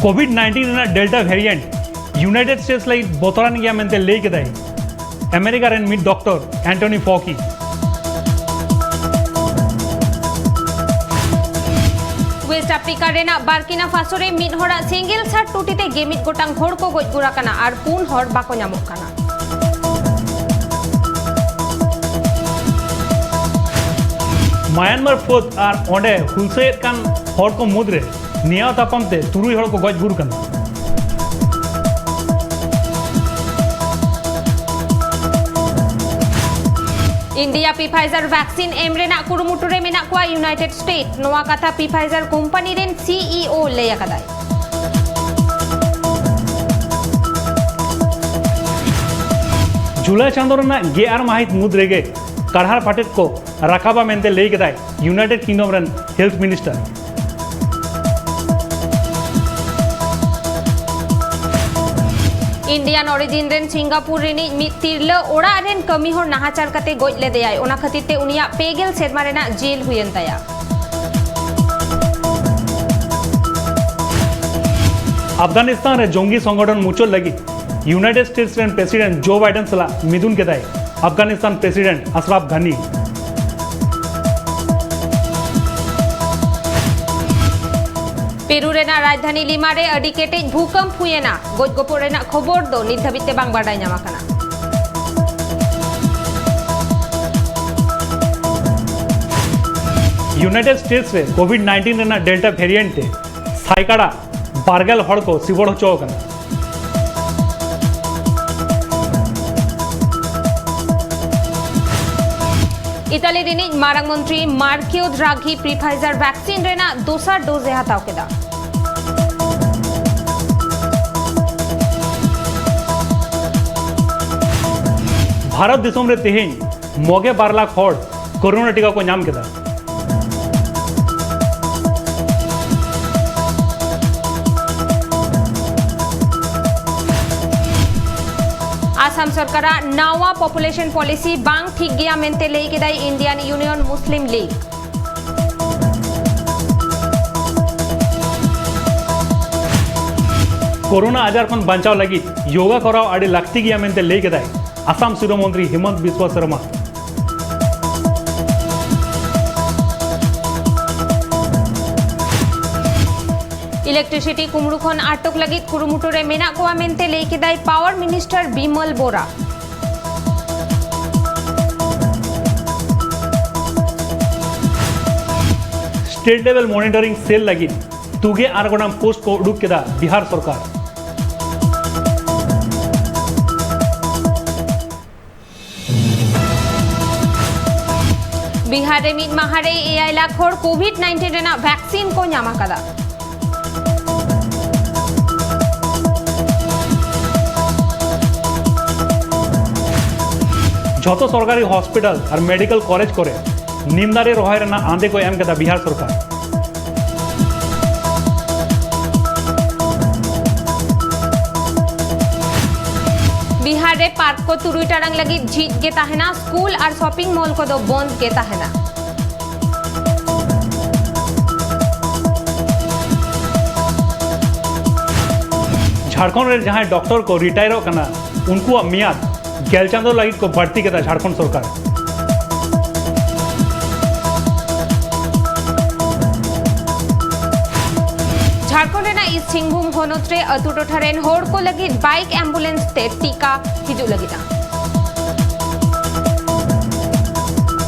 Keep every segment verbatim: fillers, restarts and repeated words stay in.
Covid nineteen ᱨᱮᱱᱟᱜ Delta ᱵᱷᱮᱨᱤᱭᱮᱱᱴ United states ᱞᱟᱹᱜᱤᱫ ᱵᱚᱛᱚᱨᱟᱱ ᱜᱮᱭᱟ ᱢᱮᱱᱛᱮ ᱞᱟᱹᱭ ᱠᱮᱫᱟᱭ ᱟᱢᱮᱨᱤᱠᱟ ᱨᱮᱱ ᱢᱤᱫ ᱰᱚᱠᱴᱚᱨ ᱮᱱᱴᱚᱱᱤ ᱯᱷᱚᱠᱤ᱾ ᱣᱮᱥᱴ ᱟᱯᱷᱨᱤᱠᱟ ᱨᱮᱱᱟᱜ ᱵᱟᱨᱠᱤᱱᱟ ᱯᱷᱟᱥᱳ ᱨᱮ ᱢᱤᱫ ᱦᱚᱲᱟᱜ ᱥᱮᱸᱜᱮᱞ ᱥᱟᱨ ᱴᱩᱴᱤ ᱛᱮ ᱜᱮᱢᱤᱫ ᱜᱚᱴᱟᱝ ᱦᱚᱲ ᱠᱚ ᱜᱚᱡ ᱜᱩᱨ ᱟᱠᱟᱱᱟ ᱟᱨ ᱯᱩᱱ ᱦᱚᱲ ᱵᱟᱠᱚ ᱧᱟᱢᱚᱜ ᱠᱟᱱᱟ᱾ ᱢᱟᱭᱟᱱᱢᱟᱨ ᱯᱷᱟᱹᱫ ᱟᱨ ᱚᱸᱰᱮ ᱦᱩᱞᱥᱟᱹᱭᱮᱫ ᱠᱟᱱ ᱦᱚᱲ ᱠᱚ ᱢᱩᱫᱽᱨᱮ ᱱᱮᱭᱟᱣ ᱛᱟᱯᱟᱢ ᱛᱮ ᱛᱩᱨᱩᱭ ᱦᱚᱲ ᱠᱚ ᱜᱚᱡ ᱜᱩᱨ ᱠᱟᱱᱟ᱾ ᱤᱱᱰᱤᱭᱟ ᱯᱤ ᱯᱷᱟᱭᱡᱟᱨ ᱵᱷᱮᱠᱥᱤᱱ ᱮᱢ ᱨᱮᱱᱟᱜ ᱠᱩᱨᱩᱢᱩᱴᱩ ᱨᱮ ᱢᱮᱱᱟᱜ ᱠᱚᱣᱟ ᱤᱭᱩᱱᱟᱭᱴᱮᱰ ᱥᱴᱮᱴ, ᱱᱚᱣᱟ ᱠᱟᱛᱷᱟ ᱯᱤ ᱯᱷᱟᱭᱡᱟᱨ ᱠᱳᱢᱯᱟᱱᱤ ᱨᱮᱱ ᱥᱤᱤᱳ ᱞᱟᱹᱭ ᱟᱠᱟᱫᱟᱭ᱾ ᱡᱩᱞᱟᱭ ᱪᱟᱸᱫᱚ ᱨᱮᱱᱟᱜ ᱜᱮᱞ ᱟᱨ ᱢᱟᱹᱦᱤᱛ ᱢᱩᱫᱽ ᱨᱮᱜᱮ ᱠᱟᱨᱦᱟᱲ ᱯᱟᱴᱮᱫ ᱠᱚ ᱨᱟᱠᱟᱵᱟ ᱢᱮᱱᱛᱮ ᱞᱟᱹᱭ ᱠᱮᱫᱟᱭ ᱤᱭᱩᱱᱟᱭᱴᱮᱰ ᱠᱤᱝᱰᱚᱢ ᱨᱮᱱ ᱦᱮᱞᱛᱷ ᱢᱤᱱᱤᱥᱴᱟᱨ᱾ ᱤᱱᱰᱤᱭᱟᱱ ᱚᱨᱤᱡᱤᱱ ᱨᱮᱱ ᱥᱤᱝᱜᱟᱯᱩᱨ ᱨᱤᱱᱤᱡ ᱢᱤᱫ ᱛᱤᱨᱞᱟᱹ ᱚᱲᱟᱜ ᱨᱮᱱ ᱠᱟᱹᱢᱤ ᱦᱚᱲ ᱱᱟᱦᱟᱪᱟᱨ ᱠᱟᱛᱮ ᱜᱚᱡ ᱞᱮᱫᱮᱭᱟᱭ, ᱚᱱᱟ ᱠᱷᱟᱹᱛᱤᱨ ᱛᱮ ᱩᱱᱤᱭᱟᱜ ᱯᱮ ᱜᱮᱞ ᱥᱮᱨᱢᱟ ᱨᱮᱱᱟᱜ ᱡᱮᱞ ᱦᱩᱭᱮᱱ ᱛᱟᱭᱟ᱾ ᱟᱯᱷᱜᱟᱱᱤᱥᱛᱟᱱ ᱨᱮ ᱡᱚᱝᱜᱤ ᱥᱚᱝᱜᱚᱴᱷᱚᱱ ᱢᱩᱪᱟᱹᱫ ᱞᱟᱹᱜᱤᱫ ᱤᱭᱩᱱᱟᱭᱴᱮᱰ ᱥᱴᱮᱴᱥ ᱨᱮᱱ ᱯᱨᱮᱥᱤᱰᱮᱱᱴ ᱡᱳ ᱵᱟᱭᱰᱮᱱ ᱥᱟᱞᱟᱜ ᱢᱤᱫᱩᱱ ᱠᱮᱫᱟᱭ ᱟᱯᱷᱜᱟᱱᱤᱥᱛᱟᱱ ᱯᱨᱮᱥᱤᱰᱮᱱᱴ ᱟᱥᱨᱟᱯᱷ ᱜᱷᱟᱱᱤ᱾ ᱯᱮᱨᱩ ᱨᱮᱱᱟᱜ ᱨᱟᱡᱽᱫᱷᱟᱱᱤ ᱞᱤᱢᱟ ᱨᱮ ᱟᱹᱰᱤ ᱠᱮᱴᱮᱡ ᱵᱷᱩᱠᱟᱢᱯ ᱦᱩᱭᱮᱱᱟ᱾ ᱜᱚᱡ ᱜᱚᱯᱚᱡ ᱨᱮᱱᱟᱜ ᱠᱷᱚᱵᱚᱨ ᱫᱚ ᱱᱤᱛ ᱫᱷᱟᱹᱵᱤᱡ ᱛᱮ ᱵᱟᱝ ᱵᱟᱰᱟᱭ ᱧᱟᱢ ᱟᱠᱟᱱᱟ᱾ ᱤᱭᱩᱱᱟᱭᱴᱮᱰ ᱥᱴᱮᱴᱥ ᱨᱮ ᱠᱳᱵᱷᱤᱰ ᱱᱟᱭᱤᱱᱴᱤᱱ ᱨᱮᱱᱟᱜ ᱰᱮᱞᱴᱟ ᱵᱷᱮᱨᱤᱭᱮᱱᱴ ᱛᱮ ᱥᱟᱭᱠᱟᱲᱟ ᱵᱟᱨᱜᱮᱞ ᱦᱚᱲ ᱠᱚ ᱥᱤᱵᱚᱲ ᱦᱚᱪᱚ ᱟᱠᱟᱱᱟ᱾ ᱤᱛᱟᱞᱤ ᱨᱤᱱᱤᱡ ᱢᱟᱨᱟᱝ ᱢᱚᱱᱛᱨᱤ ᱢᱟᱨᱠᱤᱭᱳ ᱫᱨᱟᱜᱷᱤ ᱯᱨᱤᱯᱷᱟᱭᱡᱟᱨ ᱵᱷᱮᱠᱥᱤᱱ ᱨᱮᱱᱟᱜ ᱫᱚᱥᱟᱨ ᱰᱳᱡᱽ ᱮ ᱦᱟᱛᱟᱣ ᱠᱮᱫᱟ᱾ ᱵᱷᱟᱨᱚᱛ ᱫᱤᱥᱚᱢ ᱨᱮ ᱛᱮᱦᱮᱧ ᱢᱚᱜᱮ ᱵᱟᱨ ᱞᱟᱠᱷ ᱦᱚᱲ ᱠᱳᱨᱳᱱᱟ ᱴᱤᱠᱟ ᱠᱚ ᱧᱟᱢ ᱠᱮᱫᱟ᱾ ᱟᱥᱟᱢ ᱥᱚᱨᱠᱟᱨᱟᱜ ᱱᱟᱣᱟ ᱯᱚᱯᱩᱞᱮᱥᱚᱱ ᱯᱚᱞᱤᱥᱤ ᱵᱟᱝ ᱴᱷᱤᱠ ᱜᱮᱭᱟ ᱢᱮᱱᱛᱮ ᱞᱟᱹᱭ ᱠᱮᱫᱟᱭ ᱤᱱᱰᱤᱭᱟᱱ ᱤᱭᱩᱱᱤᱭᱚᱱ ᱢᱩᱥᱞᱤᱢ ᱞᱤᱜᱽ᱾ ᱠᱳᱨᱳᱱᱟ ᱟᱡᱟᱨ ᱠᱷᱚᱱ ᱵᱟᱧᱪᱟᱣ ᱞᱟᱹᱜᱤᱫ ᱭᱳᱜᱟ ᱠᱚᱨᱟᱣ ᱟᱹᱰᱤ ᱞᱟᱹᱠᱛᱤ ᱜᱮᱭᱟ ᱢᱮᱱᱛᱮ ᱞᱟᱹᱭ ᱠᱮᱫᱟᱭ ᱟᱥᱟᱢ ᱥᱤᱨᱟᱹ ᱢᱚᱱᱛᱨᱤ ᱦᱤᱢᱚᱱᱛ ᱵᱤᱥᱣᱟ ᱥᱟᱨᱢᱟ᱾ ᱤᱞᱮᱠᱴᱨᱤᱥᱤᱴᱤ ᱠᱩᱢᱲᱩ ᱠᱷᱚᱱ ᱟᱴᱚᱠ ᱞᱟᱹᱜᱤᱫ ᱠᱩᱨᱩᱢᱩᱴᱩ ᱨᱮ ᱢᱮᱱᱟᱜ ᱠᱚᱣᱟ ᱢᱮᱱᱛᱮ ᱞᱟᱹᱭ ᱠᱮᱫᱟᱭ ᱯᱟᱣᱟᱨ ᱢᱤᱱᱤᱥᱴᱟᱨ ᱵᱤᱢᱚᱞ ᱵᱳᱨᱟ᱾ ᱥᱴᱮᱴ ᱞᱮᱵᱮᱞ ᱢᱚᱱᱤᱴᱚᱨᱤᱝ ᱥᱮᱞ ᱞᱟᱹᱜᱤᱫ ᱛᱩᱜᱮ ᱟᱨ ᱜᱚᱴᱟᱝ ᱯᱳᱥᱴ ᱠᱚ ᱩᱰᱩᱠ ᱠᱮᱫᱟ ᱵᱤᱦᱟᱨ ᱥᱚᱨᱠᱟᱨ᱾ ᱵᱤᱦᱟᱨ ᱨᱮ ᱢᱤᱫ ᱢᱟᱦᱟ ᱨᱮ ᱮᱭᱟᱭ ᱞᱟᱠᱷ ᱦᱚᱲ ᱠᱳᱵᱷᱤᱰ ᱱᱟᱭᱤᱱᱴᱤᱱ ᱨᱮᱱᱟᱜ ᱵᱷᱮᱠᱥᱤᱱ ᱠᱚ ᱧᱟᱢ ᱟᱠᱟᱫᱟ᱾ ᱡᱷᱚᱛᱚ ᱥᱚᱨᱠᱟᱨᱤ ᱦᱚᱥᱯᱤᱴᱟᱞ ᱟᱨ ᱢᱮᱰᱤᱠᱮᱞ ᱠᱚᱞᱮᱡᱽ ᱠᱚᱨᱮ ᱱᱤᱢ ᱫᱟᱨᱮ ᱨᱚᱦᱚᱭ ᱨᱮᱱᱟᱜ ᱟᱸᱫᱮ ᱠᱚ ᱮᱢ ᱠᱮᱫᱟ ᱵᱤᱦᱟᱨ ᱥᱚᱨᱠᱟᱨ᱾ ᱵᱤᱦᱟᱨ ᱨᱮ ᱯᱟᱨᱠ ᱠᱚ ᱛᱩᱨᱩᱭ ᱴᱟᱲᱟᱝ ᱞᱟᱹᱜᱤᱫ ᱡᱷᱤᱡ ᱜᱮ ᱛᱟᱦᱮᱱᱟ, ᱥᱠᱩᱞ ᱟᱨ ᱥᱚᱯᱤᱝ ᱢᱚᱞ ᱠᱚᱫᱚ ᱵᱚᱱᱫ ᱜᱮ ᱛᱟᱦᱮᱱᱟ᱾ ᱡᱷᱟᱲᱠᱷᱚᱸᱰ ᱨᱮ ᱡᱟᱦᱟᱸᱭ ᱰᱚᱠᱴᱚᱨ ᱠᱚ ᱨᱤᱴᱟᱭᱟᱨᱚᱜ ᱠᱟᱱᱟ, ᱩᱱᱠᱩᱣᱟᱜ ᱢᱮᱭᱟᱫ ᱜᱮᱞ ᱪᱟᱸᱫᱚ ᱞᱟᱹᱜᱤᱫ ᱠᱚ ᱵᱟᱹᱲᱛᱤ ᱠᱮᱫᱟ ᱡᱷᱟᱲᱠᱷᱚᱸᱰ ᱥᱚᱨᱠᱟᱨ᱾ ᱡᱷᱟᱲᱠᱷᱚᱸᱰ ᱨᱮᱱᱟᱜ ᱤᱥᱴ ᱥᱤᱝᱵᱷᱩᱢ ᱦᱚᱱᱚᱛ ᱨᱮ ᱟᱹᱛᱩ ᱴᱚᱴᱷᱟ ᱨᱮᱱ ᱦᱚᱲ ᱠᱚ ᱞᱟᱹᱜᱤᱫ ᱵᱟᱭᱤᱠ ᱮᱢᱵᱩᱞᱮᱱᱥ ᱛᱮ ᱴᱤᱠᱟ ᱦᱤᱡᱩᱜ ᱞᱟᱹᱜᱤᱫ᱾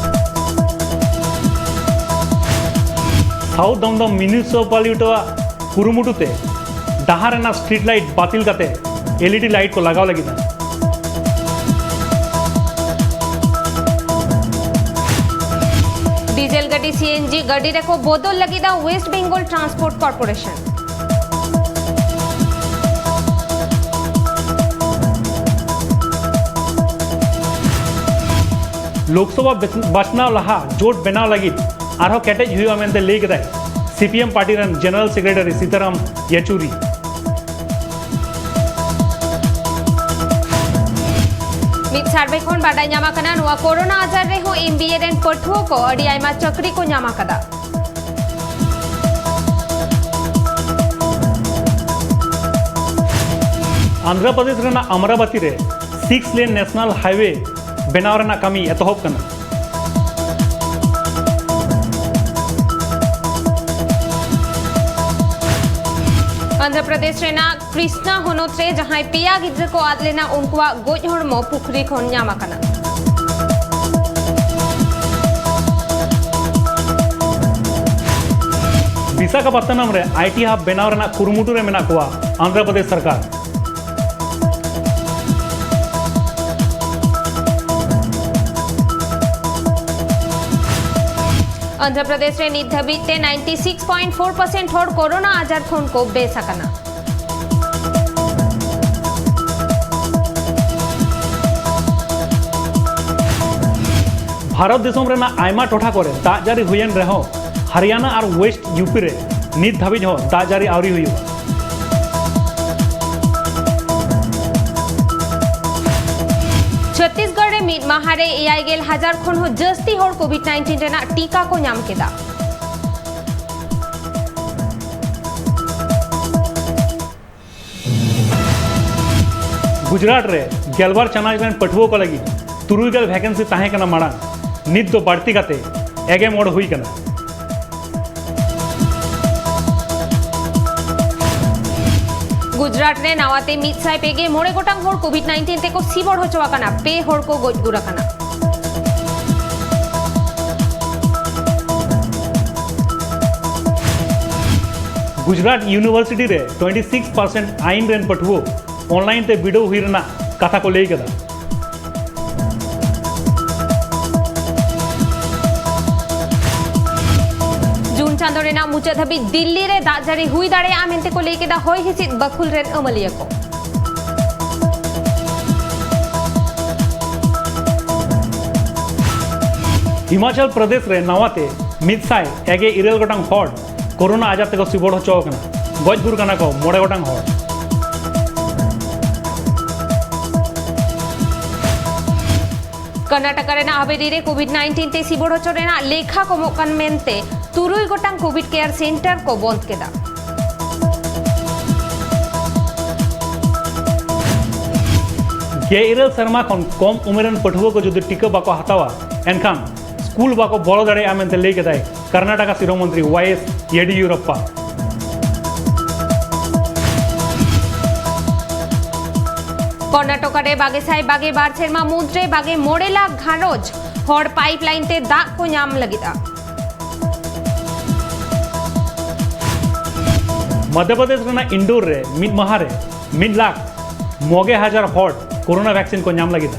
ᱥᱟᱣᱩᱛ ᱫᱚᱢᱫᱚᱢ ᱢᱤᱭᱩᱱᱤᱥᱤᱯᱟᱞᱤᱴᱤ ᱟᱜ ᱠᱩᱨᱩᱢᱩᱴᱩ ᱛᱮ ᱰᱟᱦᱟᱨ ᱨᱮᱱᱟᱜ ᱥᱴᱨᱤᱴ ᱞᱟᱭᱤᱴ ᱵᱟᱹᱛᱤᱞ ᱠᱟᱛᱮ ᱮᱞ ᱤ ᱰᱤ ᱞᱟᱭᱤᱴ ᱠᱚ ᱞᱟᱜᱟᱣ ᱞᱟᱹᱜᱤᱫ᱾ ᱰᱤᱡᱮᱞ ᱜᱟᱹᱰᱤ, ᱥᱤ ᱮᱱ ᱡᱤ ᱜᱟᱹᱰᱤ ᱨᱮᱠᱚ ᱵᱚᱫᱚᱞ ᱞᱟᱹᱜᱤᱫ ᱟ ᱳᱭᱮᱥᱴ ᱵᱮᱝᱜᱚᱞ ᱴᱨᱟᱱᱥᱯᱳᱨᱴ ᱠᱚᱨᱯᱳᱨᱮᱥᱚᱱ᱾ ᱞᱳᱠᱥᱚᱵᱷᱟ ᱵᱮᱪ-, ᱵᱟᱪᱷᱱᱟᱣ ᱞᱟᱦᱟ ᱡᱳᱴ ᱵᱮᱱᱟᱣ ᱞᱟᱹᱜᱤᱫ ᱟᱨᱦᱚᱸ ᱠᱮᱴᱮᱡ ᱦᱩᱭᱩᱜᱼᱟ ᱢᱮᱱᱛᱮ ᱞᱟᱹᱭ ᱠᱮᱫᱟᱭ ᱥᱤᱯᱤᱮᱢ ᱯᱟᱨᱴᱤ ᱨᱮᱱ ᱡᱮᱱᱟᱨᱮᱞ ᱥᱮᱠᱨᱮᱴᱟᱨᱤ ᱥᱤᱛᱟᱨᱟᱢ ᱭᱮᱪᱩᱨᱤ᱾ ᱢᱤᱫ ᱥᱟᱨᱵᱷᱮ ᱠᱷᱚᱱ ᱵᱟᱰᱟᱭ ᱧᱟᱢ ᱟᱠᱟᱱᱟ, ᱱᱚᱣᱟ ᱠᱳᱨᱳᱱᱟ ᱟᱡᱟᱨ ᱨᱮᱦᱚᱸ ᱮᱢ ᱵᱤ ᱮ ᱨᱮᱱ ᱯᱟᱹᱴᱷᱩᱣᱟᱹ ᱠᱚ ᱟᱹᱰᱤ ᱟᱭᱢᱟ ᱪᱟᱹᱠᱨᱤ ᱠᱚ ᱧᱟᱢ ᱟᱠᱟᱫᱟ᱾ ᱟᱱᱫᱷᱨᱚ ᱯᱨᱚᱫᱮᱥ ᱨᱮᱱᱟᱜ ᱟᱢᱨᱟᱵᱟᱛᱤ ᱨᱮ ᱥᱤᱠᱥ ᱞᱮᱱ ᱱᱮᱥᱱᱟᱞ ᱦᱟᱭᱣᱮ ᱵᱮᱱᱟᱣ ᱨᱮᱱᱟᱜ ᱠᱟᱹᱢᱤ ᱮᱛᱚᱦᱚᱵ ᱠᱟᱱᱟ᱾ ᱟᱱᱫᱷᱨᱚ ᱯᱨᱚᱫᱮᱥ ᱨᱮᱱᱟᱜ ᱠᱨᱤᱥᱱᱟ ᱦᱚᱱᱚᱛ ᱨᱮ ᱡᱟᱦᱟᱸᱭ ᱯᱮᱭᱟ ᱜᱤᱫᱽᱨᱟᱹ ᱠᱚ ᱟᱫ ᱞᱮᱱᱟ, ᱩᱱᱠᱩᱣᱟᱜ ᱜᱚᱡ ᱦᱚᱲᱢᱚ ᱯᱩᱠᱷᱨᱤ ᱠᱷᱚᱱ ᱧᱟᱢ ᱟᱠᱟᱱᱟ᱾ ᱵᱤᱥᱟᱠᱷᱟᱯᱟᱛᱛᱟᱱᱟᱢ ᱨᱮ ᱟᱭ ᱴᱤ ᱦᱟᱵ ᱵᱮᱱᱟᱣ ᱨᱮᱱᱟᱜ ᱠᱩᱨᱩᱢᱩᱴᱩ ᱨᱮ ᱢᱮᱱᱟᱜ ᱠᱚᱣᱟ ᱟᱱᱫᱷᱨᱚ ᱯᱨᱚᱫᱮᱥ ᱥᱚᱨᱠᱟᱨ᱾ ᱟᱱᱫᱷᱨᱚ ᱯᱨᱚᱫᱮᱥ ᱨᱮ ᱱᱤᱛ ᱫᱷᱟᱹᱵᱤᱡ ᱛᱮ ninety six point four percent ᱦᱚᱲ ᱠᱳᱨᱳᱱᱟ ᱟᱡᱟᱨ ᱠᱷᱚᱱ ᱠᱚ ᱵᱮᱥ ᱟᱠᱟᱱᱟ᱾ ᱵᱷᱟᱨᱚᱛ ᱫᱤᱥᱚᱢ ᱨᱮᱱᱟᱜ ᱟᱭᱢᱟ ᱴᱚᱴᱷᱟ ᱠᱚᱨᱮ ᱫᱟᱜ ᱡᱟᱹᱲᱤ ᱦᱩᱭᱮᱱ ᱨᱮᱦᱚᱸ, ᱦᱚᱨᱤᱭᱟᱱᱟ ᱟᱨ ᱳᱭᱮᱥᱴ ᱭᱩ ᱯᱤ ᱨᱮ ᱱᱤᱛ ᱫᱷᱟᱹᱵᱤᱡ ᱦᱚᱸ ᱫᱟᱜ ᱡᱟᱹᱲᱤ ᱟᱹᱣᱨᱤ ᱦᱩᱭᱩᱜᱼᱟ᱾ ᱪᱷᱚᱛᱛᱤᱥᱜᱚᱲ ᱨᱮ ᱢᱤᱫ ᱢᱟᱦᱟ ᱨᱮ ᱮᱭᱟᱭ ᱜᱮᱞ ᱦᱟᱡᱟᱨ ᱠᱷᱚᱱ ᱦᱚᱸ ᱡᱟᱹᱥᱛᱤ ᱦᱚᱲ ᱠᱳᱵᱷᱤᱰ ᱱᱟᱭᱤᱱᱴᱤᱱ ᱨᱮᱱᱟᱜ ᱴᱤᱠᱟ ᱠᱚ ᱧᱟᱢ ᱠᱮᱫᱟ᱾ ᱜᱩᱡᱽᱨᱟᱴ ᱨᱮ ᱜᱮᱞᱵᱟᱨ ᱪᱟᱱᱟᱪ ᱨᱮᱱ ᱯᱟᱹᱴᱷᱩᱣᱟᱹ ᱠᱚ ᱞᱟᱹᱜᱤᱫ ᱛᱩᱨᱩᱭ ᱜᱮᱞ ᱵᱷᱮᱠᱮᱱᱥᱤ ᱛᱟᱦᱮᱸ ᱠᱟᱱᱟ ᱢᱟᱲᱟᱝ, ᱱᱤᱛ ᱫᱚ ᱵᱟᱹᱲᱛᱤ ᱠᱟᱛᱮ ᱮᱜᱮ ᱢᱚᱬ ᱦᱩᱭ ᱠᱟᱱᱟ᱾ ᱜᱩᱡᱽᱨᱟᱴ ᱨᱮ ᱱᱟᱣᱟᱛᱮ ᱢᱤᱫ ᱥᱟᱭ ᱯᱮ ᱜᱮᱞ ᱢᱚᱬᱮ ᱜᱚᱴᱟᱝ ᱦᱚᱲ ᱠᱳᱵᱷᱤᱰ ᱱᱟᱭᱤᱱᱴᱤᱱ ᱛᱮᱠᱚ ᱥᱤᱵᱚᱲ ᱦᱚᱪᱚ ᱟᱠᱟᱱᱟ, ᱯᱮ ᱦᱚᱲ ᱠᱚ ᱜᱚᱡ ᱜᱩᱨ ᱟᱠᱟᱱᱟ᱾ ᱜᱩᱡᱽᱨᱟᱴ ᱤᱭᱩᱱᱤᱵᱷᱟᱨᱥᱤᱴᱤ ᱨᱮ ᱴᱩᱭᱮᱱᱴᱤ ᱥᱤᱠᱥ ᱯᱟᱨᱥᱮᱱᱴ ᱟᱭᱤᱱ ᱨᱮᱱ ᱯᱟᱹᱴᱷᱩᱣᱟᱹ ᱚᱱᱞᱟᱭᱤᱱ ᱛᱮ ᱵᱤᱰᱟᱹᱣ ᱦᱩᱭ ᱨᱮᱱᱟᱜ ᱠᱟᱛᱷᱟ ᱠᱚ ᱞᱟᱹᱭ ᱠᱟᱫᱟ᱾ ᱡᱩᱱ ᱪᱟᱸᱫᱚ ᱨᱮᱱᱟᱜ ᱢᱩᱪᱟᱹᱫ ᱫᱷᱟᱹᱵᱤᱡ ᱫᱤᱞᱞᱤ ᱨᱮ ᱫᱟᱜ ᱡᱟᱹᱲᱤ ᱦᱩᱭ ᱫᱟᱲᱮᱭᱟᱜᱼᱟ ᱢᱮᱱᱛᱮ ᱠᱚ ᱞᱟᱹᱭ ᱠᱮᱫᱟ ᱦᱚᱭ ᱦᱤᱸᱥᱤᱫ ᱵᱟᱹᱠᱷᱩᱞ ᱨᱮᱱ ᱟᱹᱢᱟᱹᱞᱤᱭᱟᱹ ᱠᱚ᱾ ᱦᱤᱢᱟᱪᱚᱞ ᱯᱨᱚᱫᱮᱥ ᱨᱮ ᱱᱟᱣᱟᱛᱮ ᱢᱤᱫ ᱥᱟᱭ ᱮᱜᱮ ᱤᱨᱟᱹᱞ ᱜᱚᱴᱟᱝ ᱦᱚᱲ ᱠᱳᱨᱳᱱᱟ ᱟᱡᱟᱨ ᱛᱮᱠᱚ ᱥᱤᱵᱚᱲ ᱦᱚᱪᱚ ᱟᱠᱟᱱᱟ᱾ ᱜᱚᱡ ᱜᱩᱨ ᱠᱟᱱᱟ ᱠᱚ ᱢᱚᱬᱮ ᱜᱚᱴᱟᱝ ᱦᱚᱲ᱾ ᱠᱚᱨᱱᱟᱴᱚᱠᱟ ᱨᱮᱱᱟᱜ ᱦᱟᱵᱮᱨᱤ ᱨᱮ ᱠᱳᱵᱷᱤᱰ ᱱᱟᱭᱤᱱᱴᱤᱱ ᱛᱮ ᱥᱤᱵᱚᱲ ᱦᱚᱪᱚ ᱨᱮᱱᱟᱜ ᱞᱮᱠᱷᱟ ᱠᱚᱢᱚᱜ ᱠᱟᱱ ᱢᱮᱱᱛᱮ ᱛᱩᱨᱩᱭ ᱜᱚᱴᱟᱝ ᱠᱳᱵᱷᱤᱰ ᱠᱮᱭᱟᱨ ᱥᱮᱱᱴᱟᱨ ᱠᱚ ᱵᱚᱱᱫ ᱠᱮᱫᱟ᱾ ᱜᱮᱞ ᱤᱨᱟᱹᱞ ᱥᱮᱨᱢᱟ ᱠᱷᱚᱱ ᱠᱚᱢ ᱩᱢᱮᱨᱟᱱ ᱯᱟᱹᱴᱷᱩᱣᱟᱹ ᱠᱚ ᱡᱩᱫᱤ ᱴᱤᱠᱟᱹ ᱵᱟᱠᱚ ᱦᱟᱛᱟᱣᱟ, ᱮᱱᱠᱷᱟᱱ ᱥᱠᱩᱞ ᱵᱟᱠᱚ ᱵᱚᱞᱚ ᱫᱟᱲᱮᱭᱟᱜᱼᱟ ᱢᱮᱱᱛᱮ ᱞᱟᱹᱭ ᱠᱮᱫᱟᱭ ᱠᱚᱨᱱᱟᱴᱚᱠᱟ ᱥᱤᱨᱟᱹ ᱢᱚᱱᱛᱨᱤ ᱣᱟᱭ ᱮᱥ ᱭᱮᱰᱤᱭᱩᱨᱟᱯᱯᱟ᱾ ᱠᱚᱨᱱᱟᱴᱚᱠᱟ ᱨᱮ ᱵᱟᱜᱮ ᱥᱟᱭ ᱵᱟᱜᱮ ᱵᱟᱨ ᱥᱮᱨᱢᱟ ᱢᱩᱫᱽᱨᱮ ᱵᱟᱜᱮ ᱢᱚᱬᱮ ᱞᱟᱠᱷ ᱜᱷᱟᱨᱚᱸᱡᱽ ᱦᱚᱲ ᱯᱟᱭᱤᱯ ᱞᱟᱭᱤᱱ ᱛᱮ ᱫᱟᱜ ᱠᱚ ᱧᱟᱢ ᱞᱟᱹᱜᱤᱫᱼᱟ᱾ ᱢᱚᱫᱽᱫᱷᱚ ᱯᱨᱚᱫᱮᱥ ᱨᱮᱱᱟᱜ ᱤᱱᱰᱳᱨ ᱨᱮ ᱢᱤᱫ ᱢᱟᱦᱟ ᱨᱮ ᱢᱤᱫ ᱞᱟᱠᱷ ᱢᱚᱜᱮ ᱦᱟᱡᱟᱨ ᱦᱚᱲ ᱠᱳᱨᱳᱱᱟ ᱵᱷᱮᱠᱥᱤᱱ ᱠᱚ ᱧᱟᱢ ᱞᱟᱹᱜᱤᱫ᱾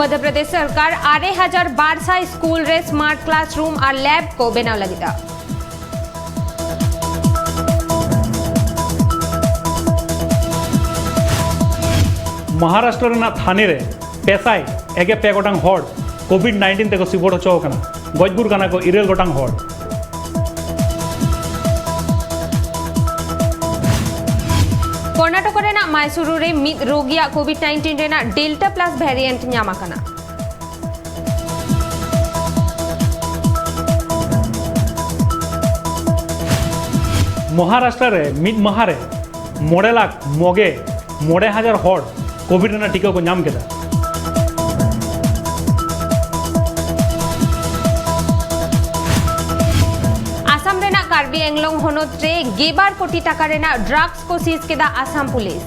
ᱢᱚᱫᱽᱫᱷᱚ ᱯᱨᱚᱫᱮᱥ ᱥᱚᱨᱠᱟᱨ ᱟᱨᱮ ᱦᱟᱡᱟᱨ ᱵᱟᱨ ᱥᱟᱭ ᱥᱠᱩᱞ ᱨᱮ ᱥᱢᱟᱨᱴ ᱠᱞᱟᱥᱨᱩᱢ ᱟᱨ ᱞᱮᱵ ᱠᱚ ᱵᱮᱱᱟᱣ ᱞᱟᱹᱜᱤᱫᱼᱟ᱾ ᱢᱚᱦᱟᱨᱟᱥᱴᱨᱚ ᱨᱮᱱᱟᱜ ᱛᱷᱟᱱᱮ ᱨᱮ ᱯᱮ ᱥᱟᱭ ᱮᱜᱮ ᱯᱮ ᱜᱚᱴᱟᱝ ᱦᱚᱲ ᱠᱳᱵᱷᱤᱰ ᱱᱟᱭᱤᱱᱴᱤᱱ ᱛᱮᱠᱚ ᱥᱤᱵᱚᱲ ᱦᱚᱪᱚ ᱟᱠᱟᱱᱟ᱾ ᱜᱚᱡ ᱜᱩᱨ ᱠᱟᱱᱟ ᱠᱚ ᱤᱨᱟᱹᱞ ᱜᱚᱴᱟᱝ ᱦᱚᱲ᱾ ᱠᱚᱨᱱᱟᱴᱚᱠ ᱨᱮᱱᱟᱜ ᱢᱟᱭᱥᱩᱨᱩ ᱨᱮ ᱢᱤᱫ ᱨᱳᱜᱤᱭᱟᱜ ᱠᱳᱵᱷᱤᱰ ᱱᱟᱭᱤᱱᱴᱤᱱ ᱨᱮᱱᱟᱜ ᱰᱮᱞᱴᱟ ᱯᱞᱟᱥ ᱵᱷᱮᱨᱤᱭᱮᱱᱴ ᱧᱟᱢ ᱟᱠᱟᱱᱟ᱾ ᱢᱚᱦᱟᱨᱟᱥᱴᱨᱚ ᱨᱮ ᱢᱤᱫ ᱢᱟᱦᱟ ᱨᱮ ᱢᱚᱬᱮ ᱞᱟᱠᱷ ᱢᱚᱜᱮ ᱢᱚᱬᱮ ᱦᱟᱡᱟᱨ ᱦᱚᱲ ᱠᱳᱵᱷᱤᱰ ᱨᱮᱱᱟᱜ ᱴᱤᱠᱟᱹ ᱠᱚ ᱧᱟᱢ ᱠᱮᱫᱟ᱾ ᱟᱥᱟᱢ ᱨᱮᱱᱟᱜ ᱠᱟᱨᱵᱤ ᱟᱝᱞᱚᱝ ᱦᱚᱱᱚᱛ ᱨᱮ ᱜᱮᱞᱵᱟᱨ ᱠᱳᱴᱤ ᱴᱟᱠᱟ ᱨᱮᱱᱟᱜ ᱰᱨᱟᱜᱥ ᱠᱚ ᱥᱤᱡᱽ ᱠᱮᱫᱟ ᱟᱥᱟᱢ ᱯᱩᱞᱤᱥ᱾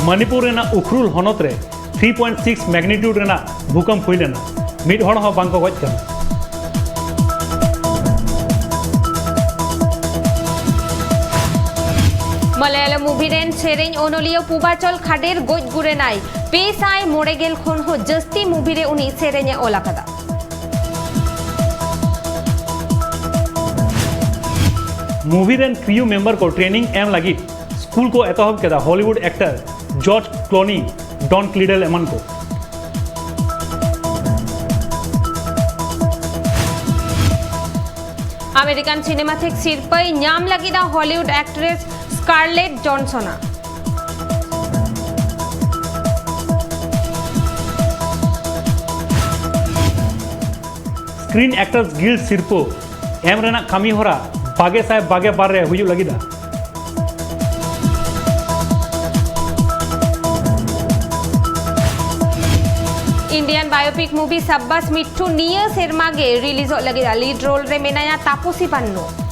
ᱢᱚᱱᱤᱯᱩᱨ ᱨᱮᱱᱟᱜ ᱩᱠᱷᱨᱩᱞ ᱦᱚᱱᱚᱛ ᱨᱮ ᱛᱷᱨᱤ ᱯᱚᱭᱮᱱᱴ ᱥᱤᱠᱥ ᱢᱮᱜᱱᱤᱴᱤᱭᱩᱰ ᱨᱮᱱᱟᱜ ᱵᱷᱩᱠᱚᱢᱯ ᱦᱩᱭ ᱞᱮᱱᱟ᱾ ᱢᱤᱫ ᱦᱚᱲ ᱦᱚᱸ ᱵᱟᱝ ᱠᱚ ᱜᱚᱡ ᱠᱟᱱᱟ᱾ ᱢᱟᱞᱟᱭᱟᱞᱟᱢ ᱢᱩᱵᱷᱤ ᱨᱮᱱ ᱥᱮᱨᱮᱧ ᱚᱱᱚᱞᱤᱭᱟᱹ ᱯᱩᱵᱟᱪᱚᱞ ᱠᱷᱟᱰᱮᱨ ᱜᱚᱡ ᱜᱩᱨ ᱮᱱᱟᱭ᱾ ᱯᱮ ᱥᱟᱭ ᱢᱚᱬᱮ ᱜᱮᱞ ᱠᱷᱚᱱ ᱦᱚᱸ ᱡᱟᱹᱥᱛᱤ ᱢᱩᱵᱷᱤ ᱨᱮ ᱩᱱᱤ ᱥᱮᱨᱮᱧ ᱮ ᱚᱞ ᱟᱠᱟᱫᱟ᱾ ᱢᱩᱵᱷᱤ ᱨᱮᱱ ᱠᱨᱤᱭᱩ ᱢᱮᱢᱵᱟᱨ ᱠᱚ ᱴᱨᱮᱱᱤᱝ ᱮᱢ ᱞᱟᱹᱜᱤᱫ ᱥᱠᱩᱞ ᱠᱚ ᱮᱛᱚᱦᱚᱵ ᱠᱮᱫᱟ ᱦᱚᱞᱤᱣᱩᱰ ᱮᱠᱴᱚᱨ ᱡᱚᱨᱡ ᱠᱞᱩᱱᱤ, ᱰᱚᱱ ᱠᱞᱤᱰᱮᱞ ᱮᱢᱟᱱ ᱠᱚ᱾ ᱟᱢᱮᱨᱤᱠᱟᱱ ᱥᱤᱱᱮᱢᱟ ᱛᱷᱮᱠ ᱥᱤᱨᱯᱟᱹᱭ ᱧᱟᱢ ᱞᱟᱹᱜᱤᱫ ᱟ ᱦᱚᱞᱤᱣᱩᱰ ᱮᱠᱴᱨᱮᱥ ᱥᱠᱟᱨᱞᱮᱴ ᱡᱚᱱᱥᱚᱱᱟ᱾ ᱥᱠᱨᱤᱱ ᱮᱠᱴᱟᱨᱥ ᱜᱤᱞᱰ ᱥᱤᱨᱯᱟᱹ ᱮᱢ ᱨᱮᱱᱟᱜ ᱠᱟᱹᱢᱤ ᱦᱚᱨᱟ ᱵᱟᱜᱮ ᱥᱟᱭ ᱵᱟᱜᱮ ᱵᱟᱨ ᱨᱮ ᱦᱩᱭᱩᱜ ᱞᱟᱹᱜᱤᱫ ᱟ᱾ ᱤᱱᱰᱤᱭᱟᱱ ᱵᱟᱭᱳᱯᱤᱠ ᱢᱩᱵᱷᱤ ᱥᱟᱵᱵᱟᱥ ᱢᱤᱴᱷᱩ ᱱᱤᱭᱟᱹ ᱥᱮᱨᱢᱟ ᱜᱮ ᱨᱤᱞᱤᱡᱚᱜ ᱞᱟᱹᱜᱤᱫ ᱟ᱾ ᱞᱤᱰ ᱨᱳᱞ ᱨᱮ ᱢᱮᱱᱟᱭᱟ ᱛᱟᱯᱚᱥᱤ ᱯᱟᱱᱱᱩ᱾